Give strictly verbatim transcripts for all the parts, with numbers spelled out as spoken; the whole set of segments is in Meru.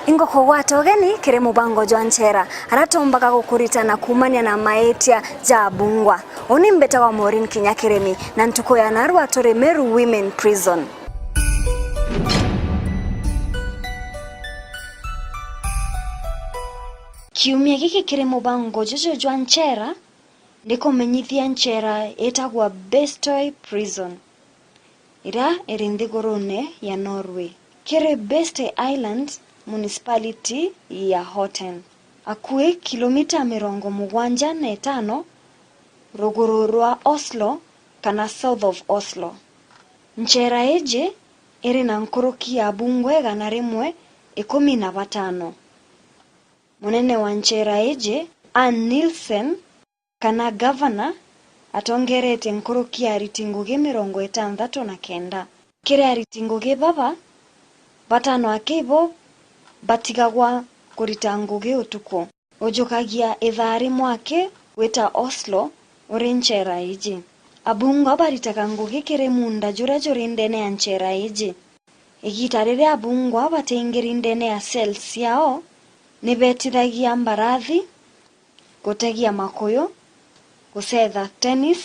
Ingukugwata ugeni kiri mubango jwa nchera, aria tuumbaga gukuritana kuumania na maitia ja abungwa. Uni mbitagwa Maureen Kinya Kirimi, na ntuku ya narua turi Meru Women Prison. Kiumia giki kiri mubango juju jwa nchera, ndikumenyithia nchera itagwa Bestøy Prison, iria iri nthigurune ya Norway, kiri Bestøy Island, municipality ya Horten, akui kilomita mirongo mugwanja na itano ruguru rwa Oslo kana south of Oslo. Nchera iji iri na nkuruki ya abungwa igana rimwe ikumi na batano. Munene wa nchera iji, Ann Nielsen, kana gavana, atongeretie nkuruki ya ariti ngugi mirongo itanthatu na kenda. Kiri ariti ngugi baba, batano aki ibo batigagwa kurita ngugi utuku. Ujukagia ithaa rimwe aki gwita Oslo uri nchera iji. Abungwa baritaga ngugi kiri muunda juria juri ndene ya nchera iji. Igiita riria abungwa bataingiri ndene ya cell ciao, ni beetithagia mbarathi, gutegia makuyu, gucetha tennis,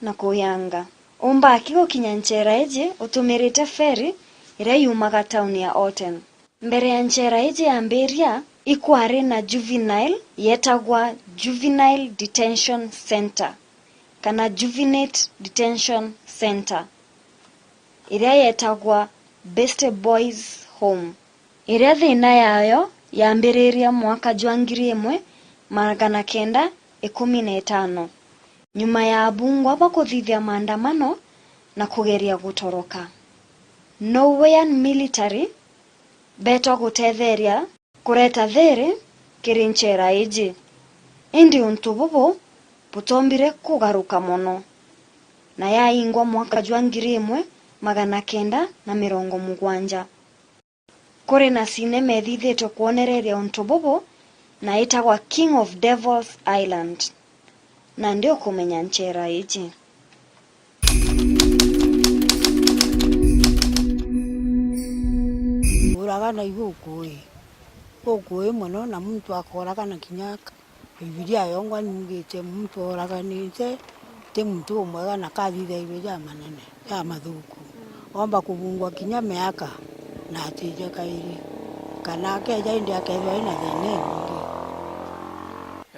na kuyanga. Uumba aki gukinya nchera iji utumirite ferry iria yumaga tauni ya Horten. Mbere ya nchera iji yambiria, ikwari na juvenile yeetagwa Juvenile Detention Centre kana Juvenate Detention Centre, iria yeetagwa Best Boys Home, iria thiina yaayo yaambiririe mwaka jwa ngiri imwe magana kenda ikumi na itano, nyuma ya abungwa bakuthithia maandamano na kugeria gutoroka. Norwegian military beetwa guteetheria kureta thiiri kiri nchera iji, indi untu bubu butombire kugaruka mono, na yaingwa mwaka jwa ngiri imwe magana kenda na mirongo mugwanja. Kuri na cinema ithithitwe kwonereria untu bubu na itagwa King of Devils Island, na ndi ukumenya nchera iji. Uragana ibu ukui. Ukui mono na muntu akoragana kinya Bibilia yongwa niugite muntu oraganite ti muntu umwega na kathithairwe jamanene, jamathuku. Oomba kubungwa kinya miaka na atije kairi, kana akeja indi akethirwa ina thina inyingi.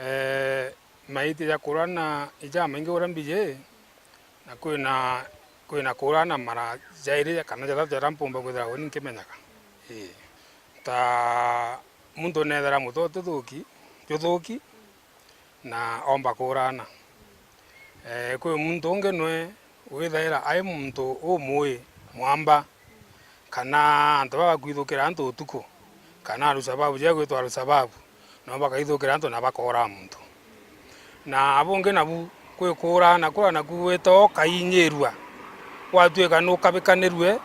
Eh, maitia ja kurana ijamaingi uria mbiji, na kwina, kwina kurana mara jairi kana jathatu jaria mpumba kwithira uni nkimenyaga. Ii. Ta muntu neethira mutwe utithuki, juthuki, na oomba kuurana. Ee, kwi muntu ungi nwe withaira ai muntu umui mwamba, kana antu baba bakwithukira antu utuku, kana Al-Shabaab jia gwitwa Al-Shabaab, nao bakaithukira antu na bakooraa muntu. Na bungi nabu, kwi kuurana kuria naku wita ukainyirua, gwatuika nukabikanirue,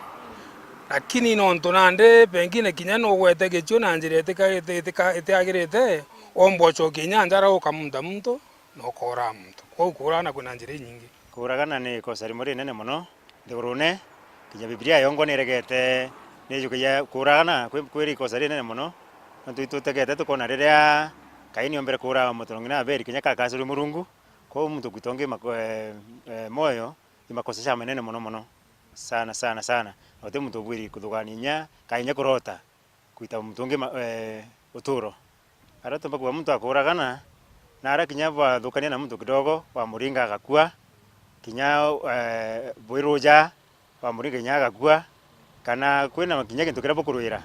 lakini nontu nandi pengine kinya nugwete gichio na njira itika-, itika-, itiagirite, omba ucokia inya njara ukamunta muntu na ukooraa muntu. Kwou kuurana kwina njira inyingi. Kuuragana ni ikosa rimwe rinene mono nthigurune, kinya Bibilia yongwa niregete nijukagia kuuragana kwi, kwiri ikosa rinene mono, nontu itutegete tukona riria Kaini ombere kuuraga muntu, no nginya Abeli kinya kakacirwe Murungu. Kwou muntu kwita ungi mako-, eh, eh, moyo, i makosa jamanene mono mono. Sana, sana, sana. Na guti muntu ubwiri kuthugania inya, kana inya kurota kwita muntu ungi ma-, eh, uturo. Aria tumba kuuga muntu akuuragana, na aria kinya bwathukania na muntu kidogo, wamuringa agakua, kinya, eh, bwiruja, wamuringa kinya agakua, kana kwina kinya gintu kiria bukurwira,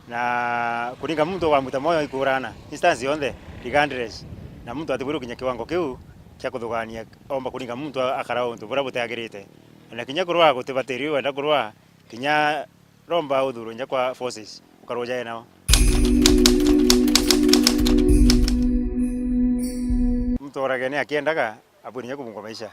na kuringa muntu ukamwita moyo ikuurana, instance yonthe, regardless, na muntu atibwirwe kinya kiwango kiu kia kuthugania, omba kuringa muntu a-, akara untu buria butiagirite. Na kinya kurwaa gutibatiri wenda kurwaa, kinya romba uthurwe nja kwa forces, ukarwaa nja nao. Twarage ni akiendaga abwire kinya kubungwa maisha.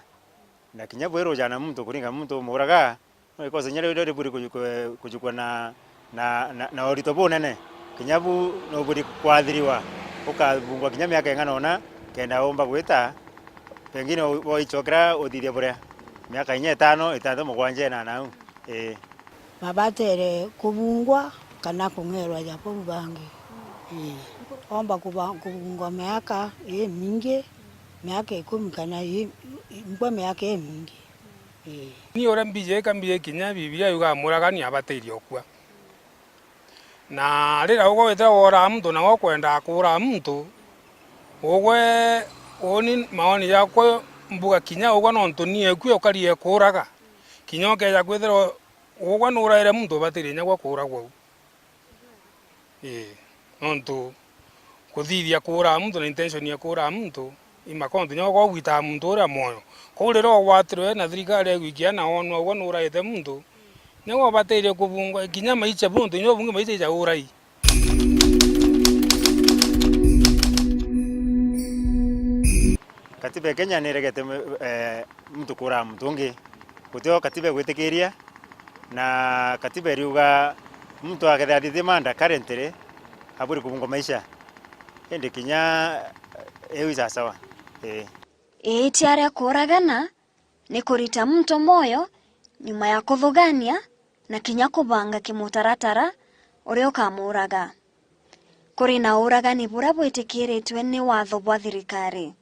Na kinya bwirujana muntu kuringa muntu umuuraga, no ikosa kinya riu ribwire kuju-, ku-, kujukwa na, na, na, na urito bunene. Kinya bu nubwire kwathiriwa, ukabungwa kinya miaka ing'ana una, kenda umba gwita, pengine u-, woicokera uthithia buria, miaka inya itano, itantatu, mugwanja na nau. Ii. Babatere kubungwa kana kung'erwa ja bau bangi. Ii. Omba kuba-, kubungwa miaka imingi, miaka ikumi kana i-, i-, nkwa miaka imingi. Ii. Ni uria mbiji ika mbiji kinya Bibilia yugaa muragani abatairie ukua. Na riria ugwe withira woraa muntu na we ukwendaa kuuraa muntu, ugwe, uuni maoni jakwa mbuga kinya ugwe nontu ni ekui ukari ekuuraga. Kinya ukeeja kwithirwa ugwe nuuraire muntu ubatirie kinya gwe kuuragwa u. Ii, nontu kuthithia kuuraa muntu na intention ya kuuraa muntu, i makontu kinya ugwe ugwitaa muntu uria mwoyo. Kwou riria ugwatirwe na thirikari egwikia na wonwa ugwe nuuraite muntu, niwe ubatirie kubungwa kinya maisha buntu, kinya ubungi maisha ja uurai. Katiba ya Kenya niregete, eh, muntu kuuraa muntu ungi. Gutio katiba igwitikiria, na katiba iriuga muntu akethira athithie manda currently, abwiri kubungwa maisha. Indi kinya, eh, iu i sasawa. Ii. Iitia ria kuuragana ni kurita muntu mwoyo nyuma ya kuthugania na kinya kubanga kimutaratara uria ukamuuraga. Kuri na uuragani buria bwitikiritwe ni watho bwa thirikari,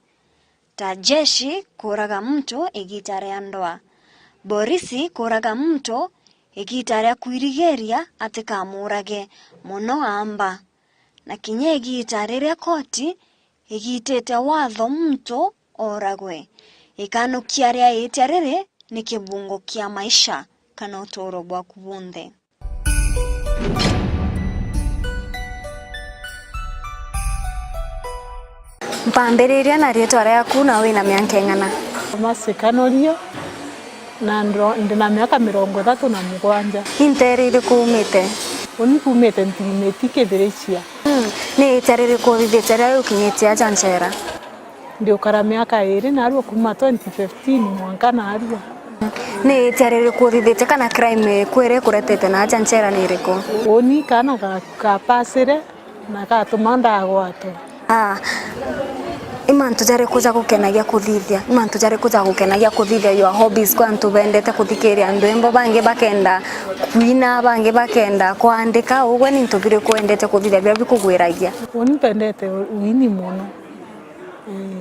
ta jeshi kuuraga muntu igiita ria ndwaa, borisi kuuraga muntu igiita ria kwirigiria atikamuurage, mono aamba, na kinya igiita riria koti igiitite watho muntu ooragwe. Ikanukia ria iitia riri ni kibungo kia maisha kana utuuro bwaku bwonthe. Mpambiriria na riitwa riaku na wina mianka ing'ana? Thomas Kanorio, na ndro-, ndi na miaka mirongo ithatu na mugwanja. Ni nteere iriku umite? Uni kumite Ntirimiti Kithirichia. Mm. Ni itia ririku uthithitie riria ukinyitie aja nchera? Ndiukara miaka iiri naarua kuuma twenty fifteen mwanka naarua. Ni itia ririku uthithitie kana crime iku iria ikuretete naaja nchera ni iriku? Uuni kaana ga-, gapasire na gatuma ndagwatwa. Ah, i mantu jariku jagukenagia kuthithia? I mantu jariku jagukenagia kuthithia, your hobbies, kwa antu bendete kuthikiria ndwimbo, bangi bakenda kwina, bangi bakenda kwandika, ugwe ni into biriku wendete kuthithia biria bikugwiragia? Uuni mpendete uini mono.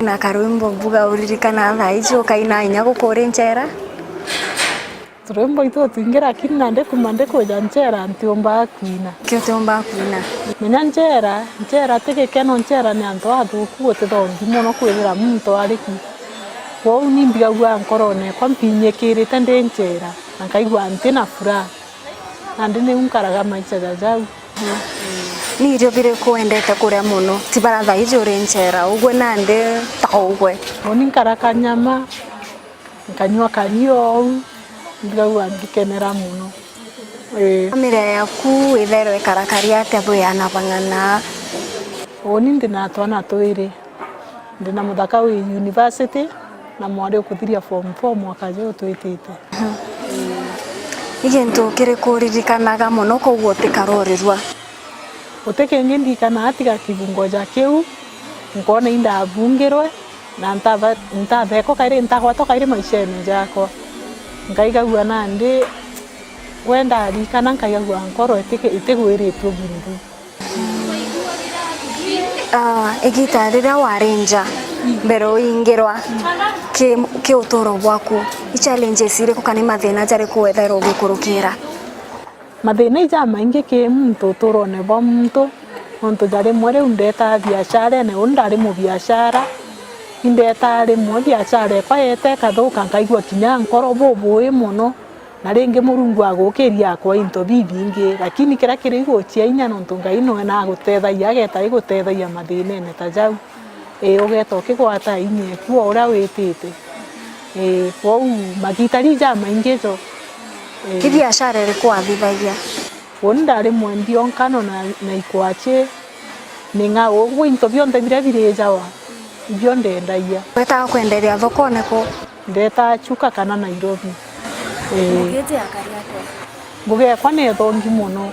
Na karwimbo mbuga uririkana thaa iji ukaina inya guku uri nchera? Turwimbo itwitwingi, lakini nandi kuma ndikwija nchera ntiumbaga kwina. Ki utiumbaga kwina? Menya nchera, nchera ti gikeno, nchera ni antu athuku, guti thongi mono kwithira muntu ari ku. Kwou ni mbigagua nkorone ekwa mpinyikirite ndi nchera, na nkaigua ntina furaha. Nandi niu nkaraga maisha ja jau. Ni irio biriku wendete kuria mono? Ti bara thaa iji uri nchera, ugwe nandi ta ugwe. Uni nkara kanyama, nkanyua kario ou, ndiraua ngikenera mono. Ii. Family yaku ithairwa ikarakari atia bwi ana bang'ana? Uni ndi na twana twiri. Ndi na muthaka wi university na mwari ukuthiria form four mwaka juu twitite. Ni gintu kiriku uririkanaga mono koguo utikarorirua? Guti kingi ndirikanaga tiga kibungo ja kiu, nkoona indabungirwe, na ntatha-, ntathekwa kairi, ntagwatwa kairi maishene jakwa. Nkaigagua nandi, we ndarikana nkaigagua nkoro itiki-, itigwiritue bururu. Ah, igita riria wari nja, mbere uingirwa ki, ki uturo bwaku, i challenges iriku kana i mathina jariku wethairwa ugikurukira? Mathina i jamaingi ki muntu uturone bwa muntu, nontu ja rimwe riu ndetaa biasharene, uu ndari mubiashara, indetaa rimwe biashara ekwa yete ikathuka, nkaigua kinya nkoro bubui mono. Na ringi Murungu agukiria akwa into bibingi, lakini kiria kiri igucia inya nontu Ngai nowe nagutethagia, ageta igutethagia mathinene ta jau. Ii, ugeta ukigwata inya eku o uria witite. Ii, kwou magita riu jamaingi jo. Ii. Ki biashara iriku wathithagia? Uni ndari mwendia o nkano na, na ikwachi, ming'ao, uguo into bionthe biria birijawa. ibio ndendagia. Wetaga kwenderia thokone ku? Ndetaa Chuka kana Nairobi. Ii. Ngugi iji yakari atia? Ngugi ekwa ni ithongi mono.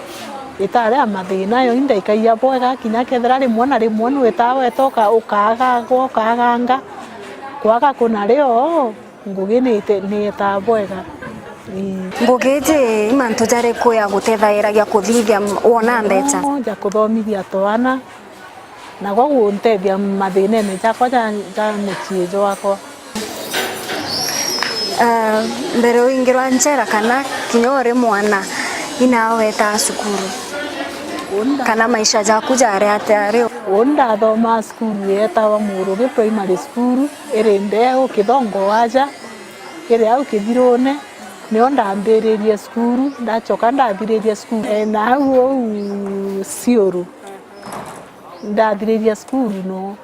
Itari ya mathina, yo indaikagia bwega, kinya kethira rimwe na rimwe nwitaa weta uka-, ukaagagwa, ukaaganga, kwaga kuna rio, ngugi ni ite-, ni itaa bwega. Ii. Ngugi iji i mantu jariku ya gutethairagia kuthithia m-, wona mbecha? No, ja kuthomithia twana, na gwa guntethia mathinene jakwa ja, ja mucii jwakwa. Ah, mbere uingirwa njera kana kinya uri mwana, inaa wetaa cukuru? Unda. Kana maisha jaku jari atia riu? Uu ndathomaa cukuru yeetawa Murugi Primary School, iri ndeu Kithongo aja, iri au Kithirune, nio ndambiririe cukuru, ndachoka ndathiriria cukuru. E, na au uu Ciuru. Ndathiriria cukuru no,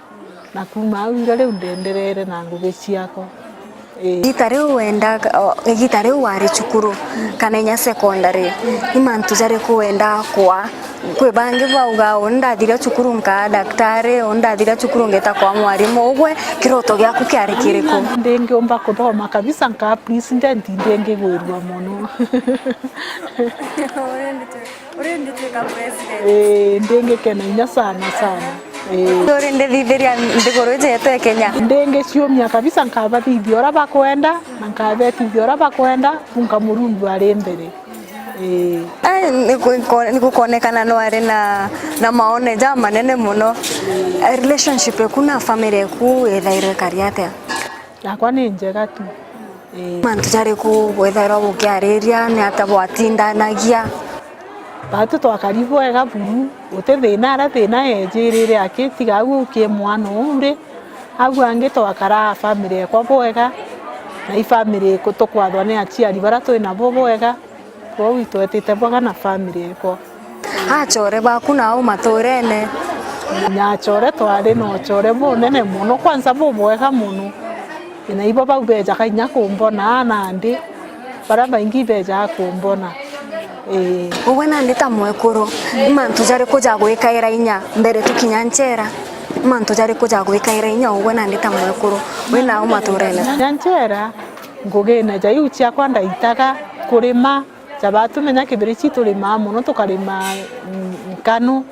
na kuuma au irio riu ndendereere na ngugi ciakwa. Ii. Igita riu wendaga, o, igita riu wari cukuru, kana inya secondary, ni mantu jariku wendaa kwaa? Kwi bangi baugaa, uu ndathiria cukuru nkaa daktari, uu ndathiria cukuru ngeta kwaa mwarimu, ugwe kiroto giaku kiari kiriku? Ndingiumba kuthoma kabisa nkaa president, ndingigwirua mono. Uri nditwika president. Ii, ndingikena inya sana sana. Ii. Uri ndithithiria nthiguru iji yetu ya Kenya. Ndingiciumia kabisa, nkabathithia uria bakwenda, na nkabetithia uria bakwenda, kunka Murungu ari mbere. Ii. Ai, niku-, nikukonekana nwari na, na maone jamanene mono. Eh, relationship eku na family eku ithairwe ikari atia? Yakwa ni njega tu. Ii. Mantu jariku bwethairwa bukiariria, ni atia bwatindanagia? Baatu twakari bwega buru, guti thina, aria thina yejirire aki, tiga au ukie mwana uu ri, au angi twakaraa family ekwa bwega, na i family iku tukwathwa ni aciari baria twi nabo bwega. Kwou itwetite bwega na family ekwa. Achore baku nau maturene? Na achore twari na uchore bunene mono, kwanza bubwega mono. Na ibo bau bejaga inya kumbona nandi, baria baingi bejaga kumbona. Ii. Ugwe nandi ta mwekuru, ni mantu jariku jagwikaira inya mbere tukinya nchera? Ni mantu jariku jagwikaira inya ugwe nandi ta mwekuru wi nau maturene? Kinya nchera, ngugine ja iu ciakwa ndaitaga kurima, ja baatu menya kibiriji turimaa mono, tukarima, mm, nkanu,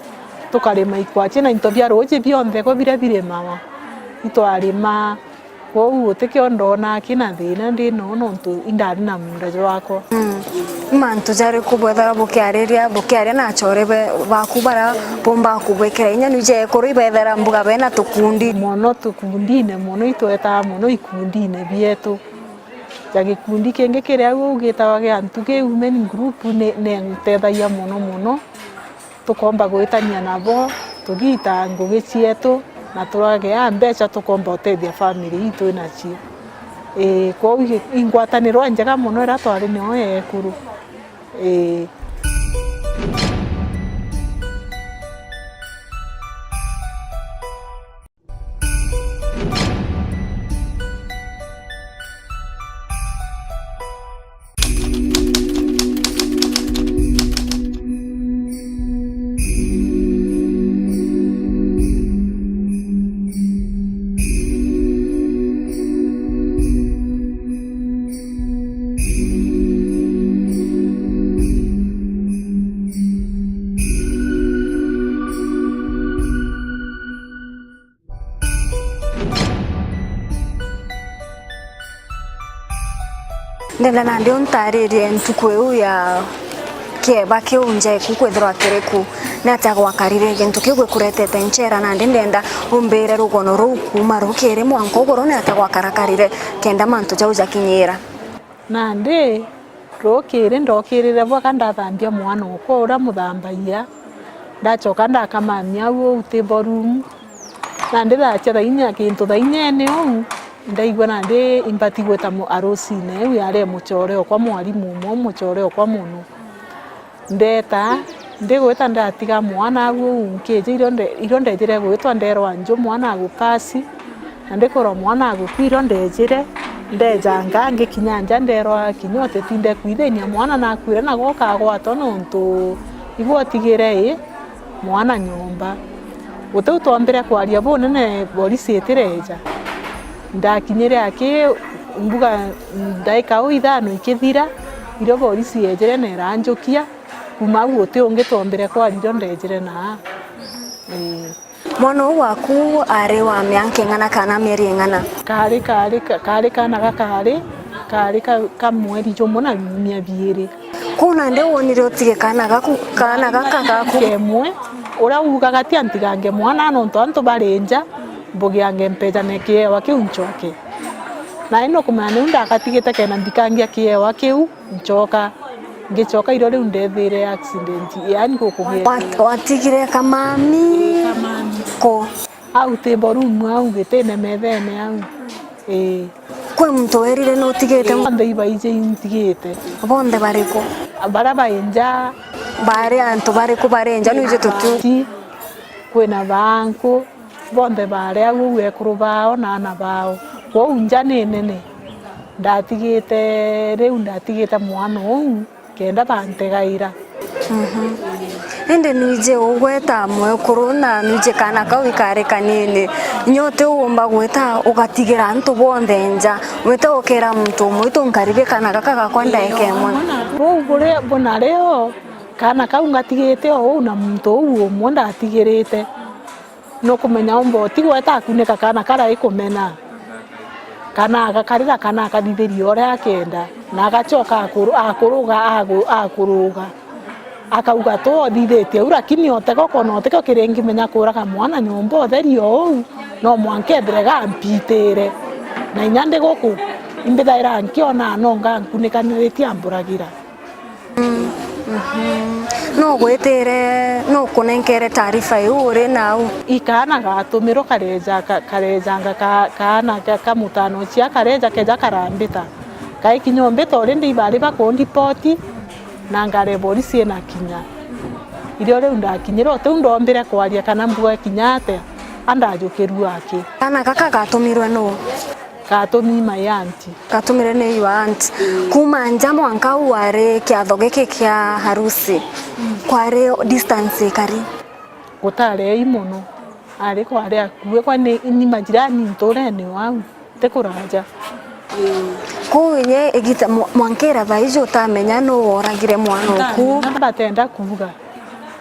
tukarima ikwachi na into bia ruuji bionthe gwe biria birimawa, itwarima. Kwou gutikio ndoonaa kina thina ndi noo, nontu indari na muunda jwakwa. Mm. Ni mantu jariku bwethagirwa bukiariria, bukiaria na achore be-, baku baria boombaga kubwikira inya? Nwiji ekuru ibethagirwa mbuga bena tukundi. Mono tukundine mono, itwetaa mono ikundine bietu. Ja gikundi kingi kiri au uu gitawa gia Ntugi Women Group ni, ni ntethagia mono mono. Tukoomba gwitania nabo, tugiita ngugi cietu, na turagea mbeca tukoomba utethia family ii twi nacio. Ii, kwou i, i ngwataniro njega mono iria twari nio ekuru. Ii. Ndenda nandi untaaririe ntuku iu ya kieba kiu nja eku kwithirwa kiri ku. Ni atia gwakarire gintu kiu gikuretete nchera? Nandi ndenda umbire rugono ruu kuuma rukiri mwanka uguru, ni atia gwakarakarire kenda mantu jau jakinyira? Nandi rukiri ndokirire bwega, ndathambia mwana okwa uria muthambagia, ndachoka ndakamamia au uu table room. Nandi thaa cia thaa inya, gintu thaa inyene uu, ndaigua nandi imbati gwita mu-, arusine iu yari muchore okwa, mwarimu umwe muchore okwa mono. Ndeeta, ndigwita ndatiga mwana au uu nkiji, irio nde-, irio ndejire gwitwa nderwa nju mwana agupasi, na ndikwirwa mwana agukua, irio ndejire, ndejanga ngikinya nja nderwa kinya utitinde kwithinia mwana nakuire, na gwe ukagwatwa nontu igwe utigire i mwana nyomba. Guti u twombire kwaria bunene, borisi itireeja. Ndakinyire aki, mbuga ndaika u ithano ikithira, irio borisi yeejire na iranjukia. Kuuma au guti ungi twombire kwaria irio ndeejire naa. Ii. Mwana uu waku aari wa mianka ing'ana kana mieri ing'ana? Kaari, kaari, ka-, kaari kaana gakaari, kaari ka, ka mweri jumwe na biumia biiri. Kwou nandi wonire utige kaana gaku, kaana gaka gaku? Kemwe, uria uugaga ti antigange mwana, nontu antu bari nja, mbugiange mpejane kiewa kiu ncoke. Nai nukumenya niu ndagatigite kenda mbikangia kiewa kiu, ncoka, ngicoka irio riu ndethire accident, yaani gukugia. Wat-, watigire kamami? Kamami. Ku? Au table room au, gitine methene au. Ii. Kwi muntu werire nutigite? Bonthe ibaiji intigite. Bonthe bariku? Baria bai nja. Bari antu bariku bari nja, nwiji tutu? Ti, kwina baanku. Bonthe baari au, uu ekuru bao na aana bao. Kwou nja ni nene. Ndatigite, riu ndatigite mwana uu kenda bantegaira. Mhm. Indi nwiji ugweta mwekuru na nwiji kaana kau ikari kanini. Inya uti uumba gwita ugatigira antu bonthe nja. Wite ukera muntu umwe, "Itu nkaririe kaana gaka gakwa ndaika imwe." Buu buri, buna rio, kaana kau ngatigite o uu na muntu uu umwe ndatigirite. Nukumenya umba utigweta akunika kaana karia ikumena. Kana agakarira kana akathithiria uria akenda. Na agacoka akuru-, akuruga, agu-, akuruga. Akauga, "Tu othithitie uu, lakini o tiko kona o tikio kiri ngimenya kuuraga mwana nyomba utheri o uu, no mwanka ethire gampitire. Na inya ndi guku, imbithaira nkiona no ngankunikanirie amburagira." Mm, mhm. Nugwitire, nukunenkere taarifa iu uri nau? I kaana gatumirwe kareja, ka-, karejanga ka-, kaana ka, ka mutano cia kareja keja karambita. Kaikinya umbita already ibari bakundipoti, na ngari ya borisi ina kinya. Irio riu ndakinyire, utiu ndombire kwaria kana mbuga kinya atia, andajukirua aki. Kaana gaka gatumirwe nuu? Katumi my aunty. Gatumire ni your aunt. Mm. Kuuma nja mwanka uu ari kiatho giki kia harusi, mm, kwari distance ikari? Gutari ai mono. Ari kwari akui, kwani ni majirani nturene o au, ti kuraja. Mm. Kuu inye igita mwa-, mwanka iria thaa iji utamenya nuu woragire mwana uku? Ntamenya, batenda kuuga.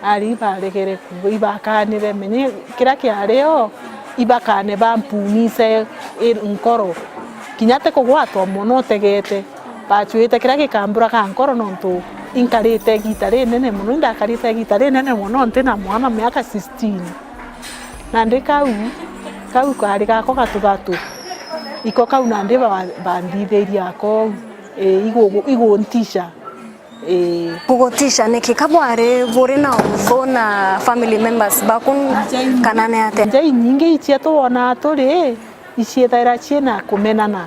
Ari ibaregere kuuga, ibakanire, menye kiria kiari o, ibakane bampumise i-, nkoro. Kinya ti kugwatwa mono utegete, bacuite kiria gikamburaga nkoro, nontu inkarite igiita rinene mono, indakarite igiita rinene mono ntina mwana miaka sixteen. Nandi kau, kau kari gakwa gatuthatu, iko kau nandi ba-, banthithirie ako, ii, igu-, iguntisha. Ii. Kugutisha niki? Ka bwari buri na uthu na family members baku, kana ni atia? Nja inyingi icio twonaa turi, iciithaira ciina kumenana,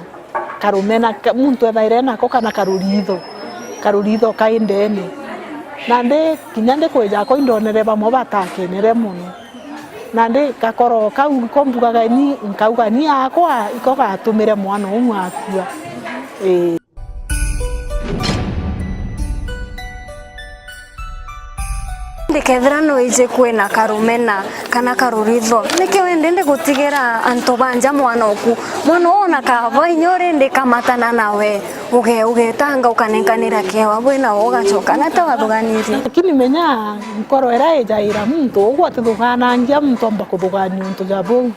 karumena ka, muntu ethaira enako kana karuritho, karuritho kai ndene. Nandi kinya ndikwija ko indonere bamwe batakenere mono. Nandi gakoro kau nko mbugaga ni, nkauga ni akwa, iko gatumire mwana uu akua. Ii. Ndikethira nwiji kwina karumena kana karuritho, niki wendi ndi gutigira antu ba nja mwana oku? Mwana uu ona kava inya urindi kamatana nawe, uge-, ugetanga ukanenkanira kiewa bwina wo ugacoka na ta wathuganirie. Lakini menya nkoro iria ijaira muntu, uguo atithuganangia muntu omba kuthugania untu ja buu.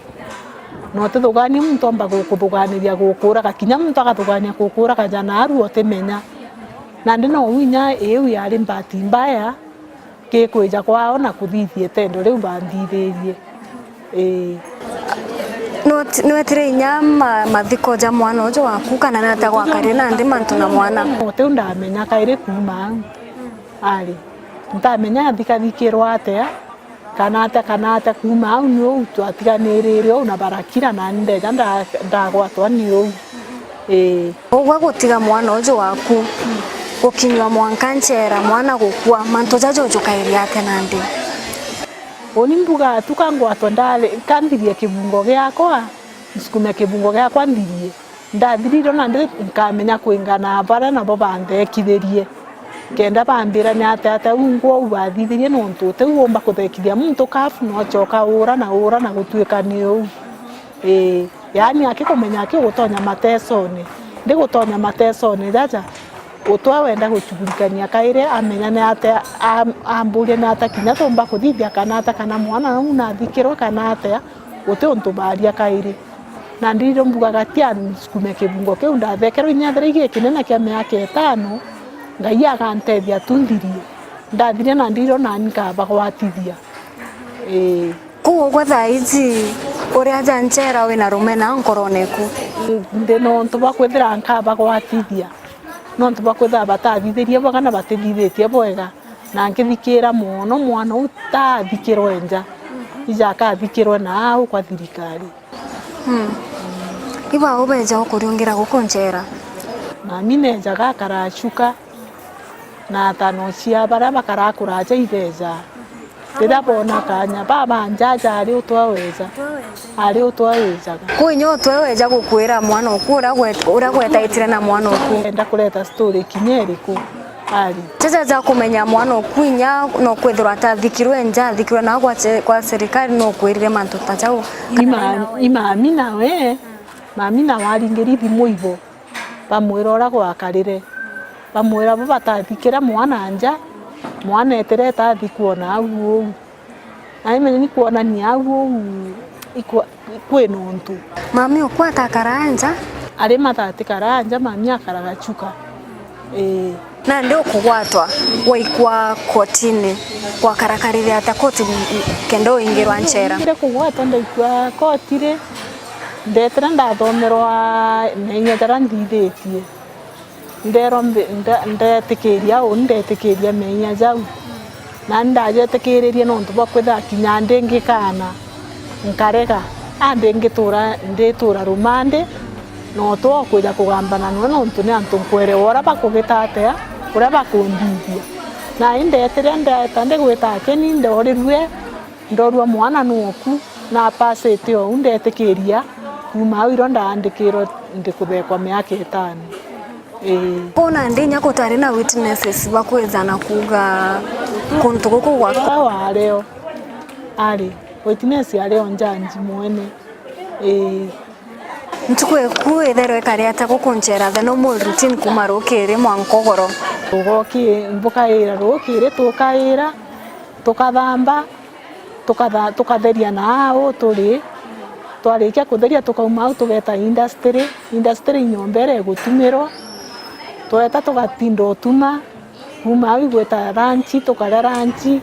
Na utithugania muntu omba gu-, kuthuganiria gukuuraga, kinya muntu agathugania gukuuraga ja naarua utimenya. Nandi nou inya iu yari mbati mbaya, gikwija kwao na kuthithia itendo riu banthithirie. Ii. Nwet-, nwetire inya ma-, mathiko ja mwana uju waku, kana nata gwakari nandi mantu na mwana? Utiu ndamenya kairi kuuma au. Ari, ntamenya athikathikirwa atia, kana atia, kana atia, kuuma au ni uu twatiganirire uu na barakira, nani ndeja nda-, ndagwatwa ni uu. Ii. Ugwe gutiga mwana uju waku, gukinyua mwanka nchera, mwana gukua, mantu jaja ujukairie atia nandi? Uni mbuga tu ka ngwatwa ndari, ka nthirie kibungo giakwa, nsukume kibungo giakwa nthirie. Ndathirire nandi nkamenya kwingana baria nabo banthekithirie. Kenda bambira ni atia atia uu ngwa uu bathithirie, nontu utiu uumba kuthekithia muntu kabu, nocoka uura na uura na gutuika ni uu. Ii, yaani akikumenya aki gutonya matesone, ndi gutonya matesone jaja, utwe wenda guchugulikania kairi, amenya ni atia, am-, amburia ni atia kinya tumba kuthithia kana atia, kana mwana uu nathikirwe kana atia, uti untu baria kairi. Na ndiro mbugaga tia nsukume kibungo kiu ndathekerwe inya ethira igikinene kia miaka itano, Ngai agantethia tu nthirie. Ndathiria na ndiro nani nkabagwatithia. Ii. Kwou ugwe thaa iji uri aja nchera wina rumena nkorone eku? Ndi nontu bwa kwithira nkabagwatithia, nontu bwa kwithira batathithirie bwega na batithithitie bwega, na nkithikira mono mwana uu tathikirwe nja, ija akathikirwe nau kwa thirikari. Hmm. Iba ubeja ukuriungira guku nchera? Mami nejaga akarachuka, na atano cia baria bakaraa kuraja ibeja. Riria boona kanya, baba njaja ari utwe weja. Ari utwe wejaga. Kwi inya utwe weja gukwira mwana uku uria gwe-, uria gwetaitire na mwana uku. Enda kureta story kinya iriku? Ari. Jaja ja kumenya mwana uku inya no kwithirwa atathikirwe nja, athikirwe nao kwa che-, kwa serikali, no kwirire mantu ta jau. Ni ma-, ni mami nawe, mami nawe aringiri thimu ibo. Bamwira uria gwakarire. Bamwira bo batathikire mwana nja, mwana eterete athi kwona au uu. Na imenya ni kwonania au uu ikwa-, kwina untu. Mami uku atakara nja? Ari matati kara nja, mami akaraga chuka. Ii. Nandi ukugwatwa, waikwa kotini, gwakarakarire ata koti kenda uingirwa nchera? Ndire kugwatwa ndaikwa koti ri, ndetire ndathomerwa menya jaria nthithitie. Ndeerwa mbi-, nde-, ndetikiria uu, ndetikiria meeyia jau. Naani ndajetikiririe nontu bwa kwithira kinya ndi ngikaana, nkarega. A, ndi ngituura, ndituura rumande, no twa kwija kugambana nwe nontu ni antu nkwerewa uria bakugita atia, uria bakunthithia. Naani ndeetire ndeeta ndigwita akeni, ndoorirue, ndorua mwana nwoku, na pasite ou, ndetikiria. Kuuma au irio ndaandikirwe ndikuthekwa miaka itano. Ii. Kwou nandi inya gutari na witnesses ba kwija na kuuga kuntu guku gwa- Aa wario ari witness ario njanji mwene. Ii. Ntuku eku itherwa ikari ata guku nchera, the normal routine kuuma rukiri mwanka ugoro? Tugoki-, mbukaira rukiri, tukaira, tukathamba, tukatha-, tukatheria na aa uu turi. Twarikia kutheria, tukauma au tugeeta industry. Industry i nyomba iria igutumirwa. Tweeta tugatinda utuma. Kuuma au igwita lunch, tukaria lunch.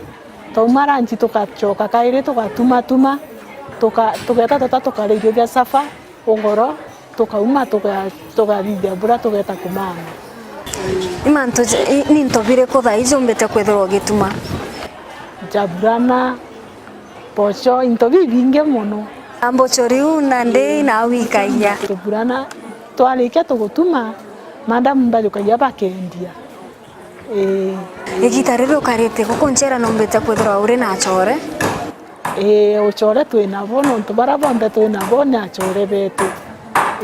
Twauma lunch, tugacoka kairi, tugatumatuma. Tuka-, tugeeta tweta tukaria irio bia supper. Ugoro, tukauma, tuga-, tugathithia bura, tugeeta kumama. Ni mantu ja-, i-, ni into biriku thaa iji umbite kwithirwa ugituma? Njaburana, mboco, into bibingi mono. Na mboco riu nandi na wikagia? Tuburana, twarikia tugutuma, madam bajukagia bakendia. Ii. Igita riri ukarite guku nchera numbite kwithirwa uri na achore? Ii, uchore twi nabo, nontu baria bonthe twi nabo ni achore betu.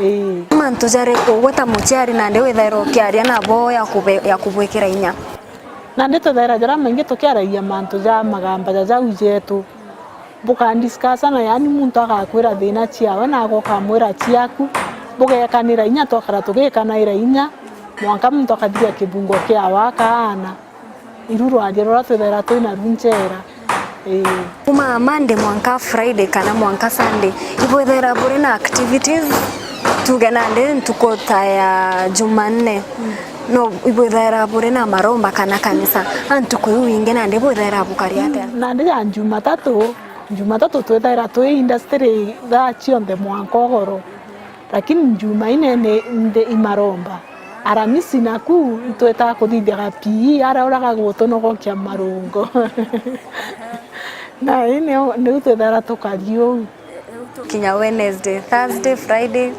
Ii. Ni mantu jariku gwe ta muciari nandi withaira ukiaria nabo ya kube-, ya kubwikira inya? Nandi twithaira jaria maingi tukiaragia mantu ja magamba ja jau jetu. Bukadiscussana, yaani muntu agakwira thina ciawe, nawe ukamwira ciaku, bugekanira inya, twakara tugikanaira inya, mwanka muntu akathiria kibungo kiawe akaana. Iru rwaria ruria twithaira twinaru nchera. Ii. Kuuma Monday mwanka Friday kana mwanka Sunday, ibwithaira buri na activities, tuge nandi ntuku ta ya Jumanne, no ibwithaira buri na maromba kana kanisa, a ntuku iu ingi nandi bwithaira bukari atia? Nandi ya Jumatatu, Jumatatu twithaira twi industry thaa cionthe mwanka ugoro, lakini Jumaine ni nthi i maromba. Aramisi naku itwitaga kuthithiaga P E aria uraga gutunogokia marungo. Na ii niu, niu twithaira tukari uu. Kinya Wednesday, Thursday, Friday.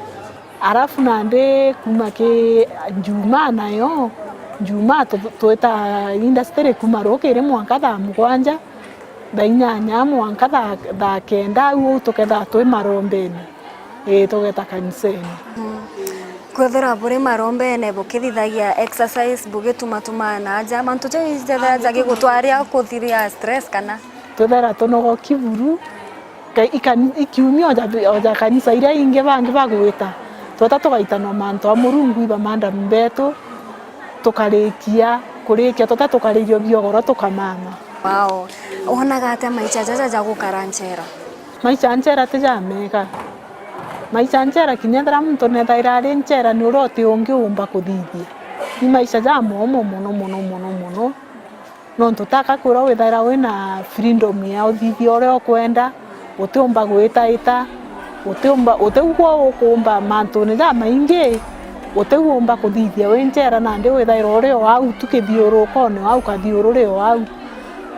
Arafu nandi kuuma ki Jumaa nayo, Jumaa tu-, twita industry kuuma rukiri mwanka thaa mugwanja, thaa inyanya mwanka thaa, thaa kenda, au uu tukethagwa twi marombene. Ii, tugeta kanisene. Mm. Kwithira buri marombene, bukithithagia exercise, bugitumatuma na aja, mantu jau ijethira jagigutwaria kuthiria stress kana? Twithira tunogoki buru, ka-, ikan-, ikiumia oja, oja kanisa iria ingi bangi bagwita, tweta tugaitanwa mantu a Murungu iba madam betu, tukarikia, kurikia, tweta tukaririo biogoro tukamama. Wow. Wonaga atia maisha jaja ja gukara nchera? Maisha a nchera ti jamega. Maisha a nchera, kinya ethira muntu nethaira ari nchera, ni uria uti ungi umba kuthithia. Ni maisha ja momo mono, mono, mono, mono. Nontu taka kwirwa withaira wina freedom ya uthithia uria ukwenda, utiumba gwitaita, utiumba, utigwa ukumba mantune jamaingi, utigwa umba kuthithia wi nchera, nandi withaira uri o au tu kithiurukone, o au kathiururi o au.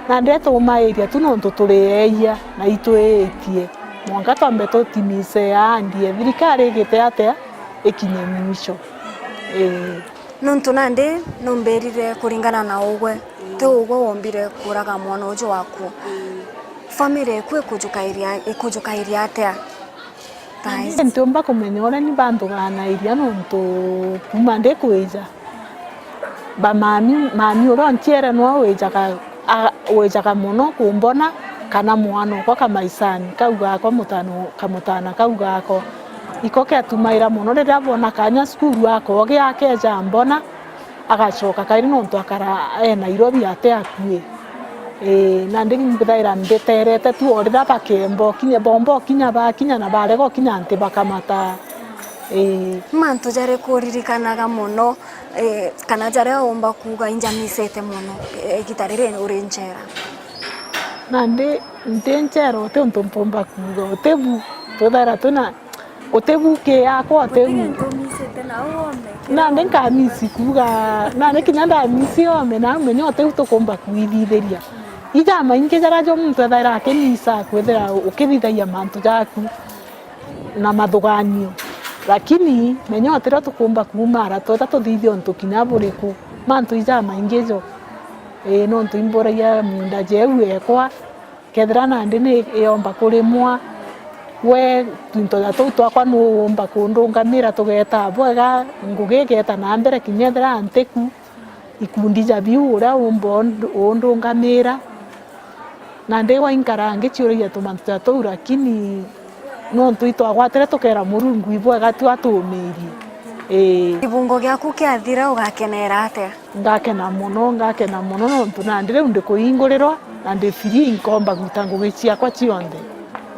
Nandi atumairia tu nontu turi eeyia na itwiitie. Mwanka twambe tutimise yaandie, thirikari igite atia ikinye mwisho. Ii. Nontu nandi numbirire kuringana na ugwe, ti ugwe wombire kuraga mwana uju waku. Family eku ikujukairia, ikujukairia atia? Thaa ici. Ntiumba kumenya uria ni banthuganairia nontu kuuma ndikwija, ba mami, mami uria unciere nwe wijaga, a-, wijaga mono kumbona, kana mwana okwa kamaisani kau gakwa, mutano, kamutana kau gakwa. Iko kiatumaira mono riria bwona kanya cukuru akogia akeja ambona, agacoka kairi nontu akara e Nairobi ate akui. Ii, nandi mbithaira mbiterete tu o riria bakemba ukinya, bomba ukinya bakinya na barega ukinya nti bakamata. Ii. Mantu jariku uririkanaga mono, ii, kana jaria umba kuuga injamisite mono, ii, igita riri uri nchera? Nandi nti nchera uti untu mpumba kuuga, uti bu, twithaira twina Uti bu ki yakwa, uti bu. Nandi nkamisi kuuga, nandi kinya ndamisi ome, na menya uti u tukumba kwithithiria. Ijamaingi jaria jo muntu ethaira akimisa kwithira ukithithagia mantu jaku na mathuganio. Lakini menya utirio tukumba kuumara, tweta tuthithia untu kinya buriku. Mantu ijamaingi jo. Ii, nontu imburagia miunda jeu ekwa, Kethira nandi ni yomba kurimwa, we twinto ja tuu twakwa nuumba kundungamira tugeeta bwega, ngugi igeeta na mbere kinya ethira ntiku, ikundi ja biu uria umba undu-, undungamira. Nandi gwa inkara ngiciuragia tumantu ja tuu, lakini nontu itwagwatire tukeera Murungu ibwega tu atumiirie. Ii. Kibungo giaku kiathira ugakeneera atia? Ngakena mono, ngakena mono nontu nandi riu ndikuingurirwa na ndi free, nkomba gwita ngugi ciakwa cionthe.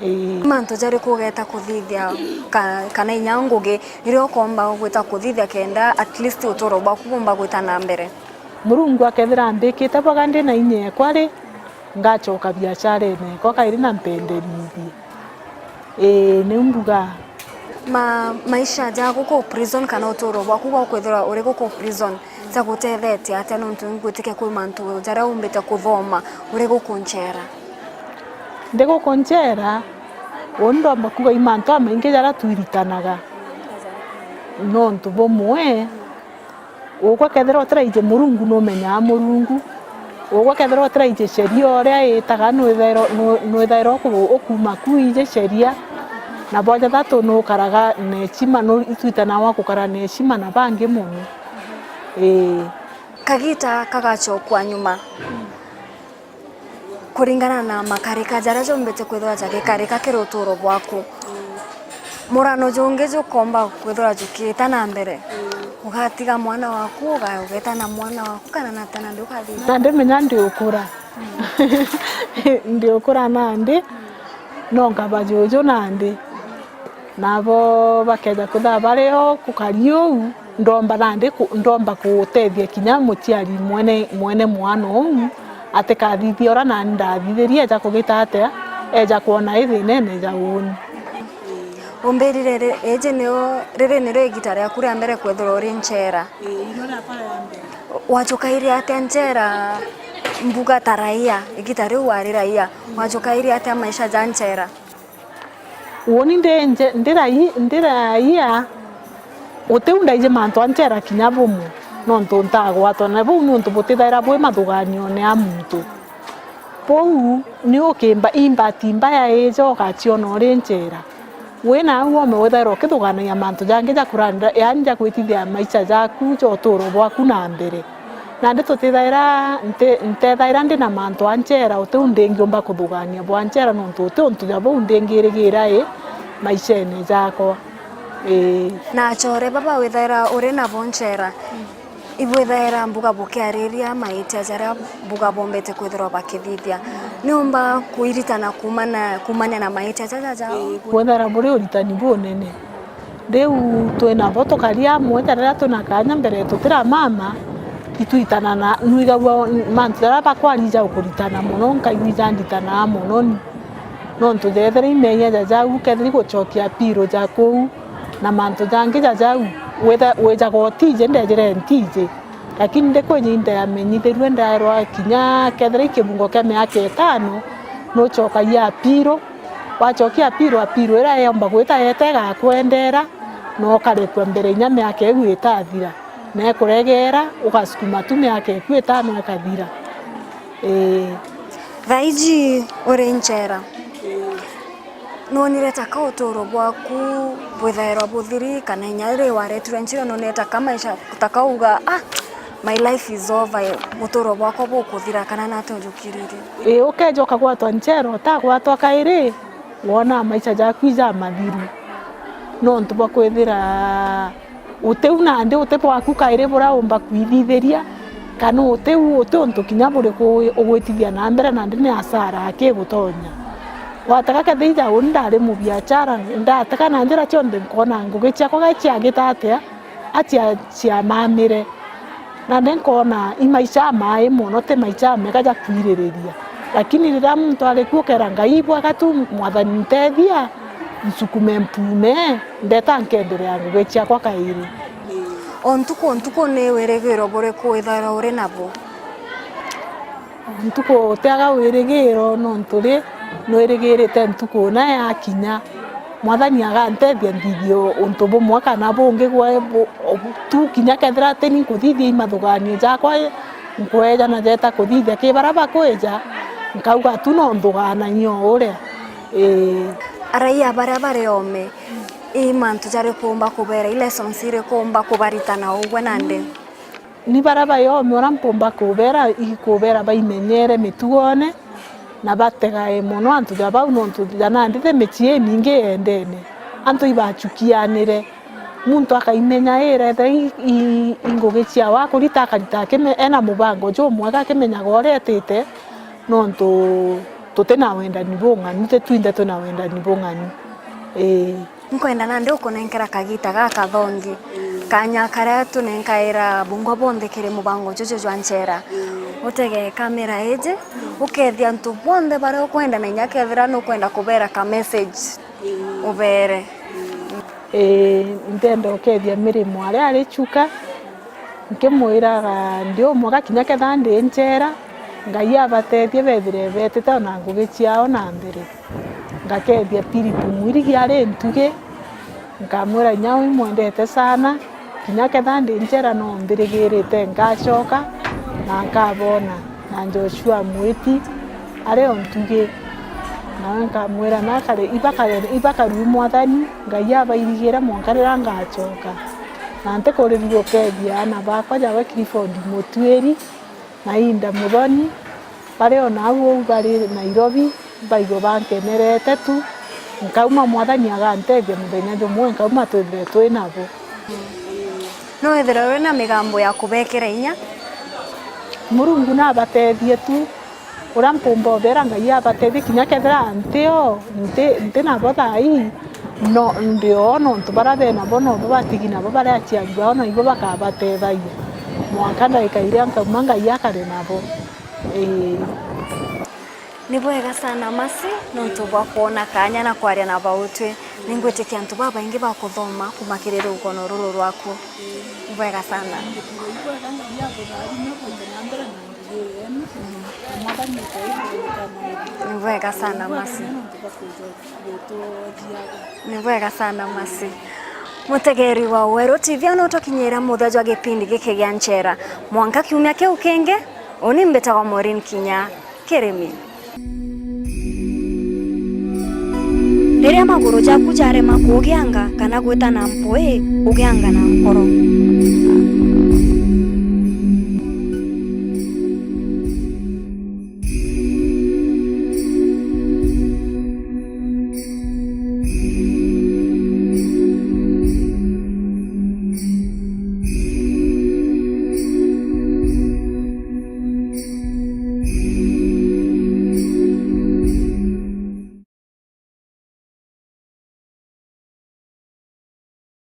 Ii. Mantu jariku ugeeta kuthithia ka-, kana inya ngugi iria ukomba gwita kuthithia kenda at least uturo bwaku bumba gwita na mbere? Murungu akethira ambikite bwega ndi na inya ekwa ri, ngacoka biacarene ekwa kairi na mpenderithie. Ii, niu mbugaa. Ma-, maisha ja guku prison kana uturo bwaku bwa kwithirwa uri guku prison jagutethetie atia? Nontu ngwitikia kwi mantu jaria umbite kuthoma uri guku nchera. Ndi guku nchera, uu ndomba kuuga i mantu jamaingi jaria twiritanaga. Nontu bumwe, Ugwe kethira utiraiji Murungu, numenyaa Murungu. Ugwe kethira utiraiji sheria uria itaga, nwithaira, nwi-, nwithaira uku-, ukuuma ku iji sheria. Na bwa jathatu, nukaraga na heshima, nu-, itwitanagwa gukara na heshima na bangi mono. Ii. Kagita kagacokwa nyuma. Kuringana na makarika jaria jumbite kwithirwa jagikarika kiri uturo bwaku, murano jungi jukomba kwithirwa jukiita na mbere, ugatiga mwana waku, uga-, ugeeta na mwana waku, kana na tena ndukathithia? Nandi menya ndiukura. Ndiukura nandi, no nkaba juju nandi. Nabo bakeja kwithirwa bari o gukari uu, ndomba nandi ku-, ndomba gutethia kinya muciari mwene, mwene mwana uu, atikathithia uria nani ndathithirie, eja kugita atia, eja kwona i thinene ja uuni. Umbirire ri-, iji nio, riri nirio igita riaku ria mbere kwithirwa uri nchera? Ii, nio riakwa ria mbere. Wajukaire atia nchera mbuga ta raia, igita riu wari raia, wajukaire atia maisha ja nchera? Uuni ndi nje-, ndi rai-, ndi raia, gutiu ndaiji mantu a nchera kinya bumwe, nontu ntagwatwa na buu niuntu butithaira bwi mathuganione a muntu. Buu ni ukimba, i mbati mbaya ija ugaciona uri nchera. Wina au ome withaira ukithuganagia mantu jangi ja kurandira, yaani ja gwitithia maisha jaku ja uturo bwaku na mbere. Nandi tutithaira, nti-, ntethaira ndi na mantu a nchera, uti u ndingiumba kuthugania bwa nchera, nontu uti untu ja buu ndingirigira i maishene jakwa. Ii. Na achore baba withaira uri nabo nchera, ibwithaira mbuga bukiariria maitia jaria mbuga bombete kwithirwa bakithithia, niumba kwiritana kumana, kumania na maitia jaja jao? Kwithira buri uritani bunene. Riu twi nabo tukari amwe, ta riria twi na kaanya mbere tutiramama, itwitanana, nwigagua mantu jaria bakwari jaukuritana mono, nkaigua ijanditanaa mono ni. Nontu jethira imeenya ja jau, kethira igucokia apiro ja kuu, na mantu jangi ja jau, witha-, wijaga utiji, ndejire ntiji. Lakini ndikwija into yamenyithirue, ndaerwa kinya kethira i kibungo kia miaka itano, nucokagia apiro. Wacokia apiro, apiro iria yomba gwita yeta igakwendera, na ukarekua mbere inya miaka iu itathira. Na ikuregera, ugasukuma tu miaka iku itano ikathira. Ii. Thaiji uri nchera. Nwonire taka uturo bwaku bwithairwa buthiri, kana inya ri waretirwe nchira, nwonire taka maisha, taka uga, "Ah, my life is over, uturo bwakwa bukuthira," kana nati ujukiririe? Ii, ukeja ukagwatwa nchera, utagwatwa kairi, wonaa maisha jaku ijamathiru. Nontu bwa kwithira uti u nandi uti bwaku kairi buria umba kwithithiria, kana uti u, uti untu kinya buriku ugwitithia na mbere, nandi ni hasara aki igutonya. Watega kethira uni ndari mubiachara, ndatega na njira cionthe nkona ngugi ciakwa ga ciagita atia, atia ciamamire. Nandi nkona i maisha amai mono, ti maisha amega ja kwiririria. Lakini riria muntu ari kuo, ukera Ngai, ibwega tu, Mwathani, ntethia, nsukume mpume, ndeta nkenderea ngugi ciakwa kairi. O ntuku o ntuku, ni wirigiro buriku withairwa uri nabo? O ntuku utiaga wirigiro, nontu ri, nwirigirite ntuku una yakinya, Mwathani agantethia nthithie untu bumwe kana bungi gwe bu-, tu kinya kethira tini nkuthithia i mathuganio jakwa, nkweja na jeta kuthithia ki baria bakwija, nkauga tu no nthugananie o uria. Ii. Araia baria bari ome, i mantu jariku umba kubera, i lessons iriku umba kubaritana ugwe nandi? Ni baria bai ome uria mpumba kubera, ikubera baimenyere mitugone, na bategae mono antu ja bau, nontu ja nandi ti micii imingi yendene. Antu ibachukianire. Muntu akaimenya ira ethira i, i, i ngugi ciawe akurita, akarita akime-, ena mubango jumwega, akimenyaga uria etite, nontu tuti na wendani bung'ani, ti twinthe twi na wendani bung'ani. Ii. Nkwenda nandi ukunenkera kagita gakathongi, kanya karia tunenkaira bungwa bonthe kiri mubango juju jwa nchera. Utege kamera iji, ukethia antu bonthe baria ukwenda, na inya kethira nukwenda kubera ka message, ubere. Ii, ntenda ukethia Mary Mwale ari Chuka, nkimwiraga ndi umwega kinya kethira ndi nchera, Ngai abatethie bethire betite ona ngugi ciao na mbere. Ngakethia Philip Mwirigi ari Ntugi, nkamwira inya uu imwendete sana, kinya kethira ndi nchera no mbirigirite ngacoka na nkabona. Na Joshua Mwiti ari o Ntugi, nawe nkamwira nakare, ibakare, ibakarui Mwathani, Ngai abairigire mwanka riria ngacoka. Na ntikurirua ukethia aana bakwa jawe Clifford Mutwiri, na Inda Muthoni, bari o nau uu bari Nairobi, mbaigua bankenerete tu, nkauma Mwathani agantethia muthenya jumwe, nkauma twithire twi nabo. No withirwe wina migambo ya kubekera inya? Murungu nabatethie tu, uria mpumba ubera Ngai abatethie, kinya kethira nti o, nti, nti nabo thaa ii, no, ndi o, nontu baria be nabo nobo batigi nabo baria aciari bao, na ibo bakabatethagia. Mwanka ndagika iria nkauma Ngai akare nabo. Ii. Ni bwega sana Mercy, nontu bwa kwona kanya na kwaria na bautwi. Ningwitikia antu babaingi bakuthoma kuma kiri rugono ruru rwaku. Ni bwega sana. Ni bwega sana Mercy. Ni bwega sana Mercy. Mutegeri wa Weru T V, ona utukinyira muthia jwa gipindi giki gia Nchera. Mwanka kiumia kiu kingi, uni mbitagwa Maureen Kinya. Kirimi. Riria maguru jaku jarema kugianga kana gwita na mpui, ugianga na nkoro.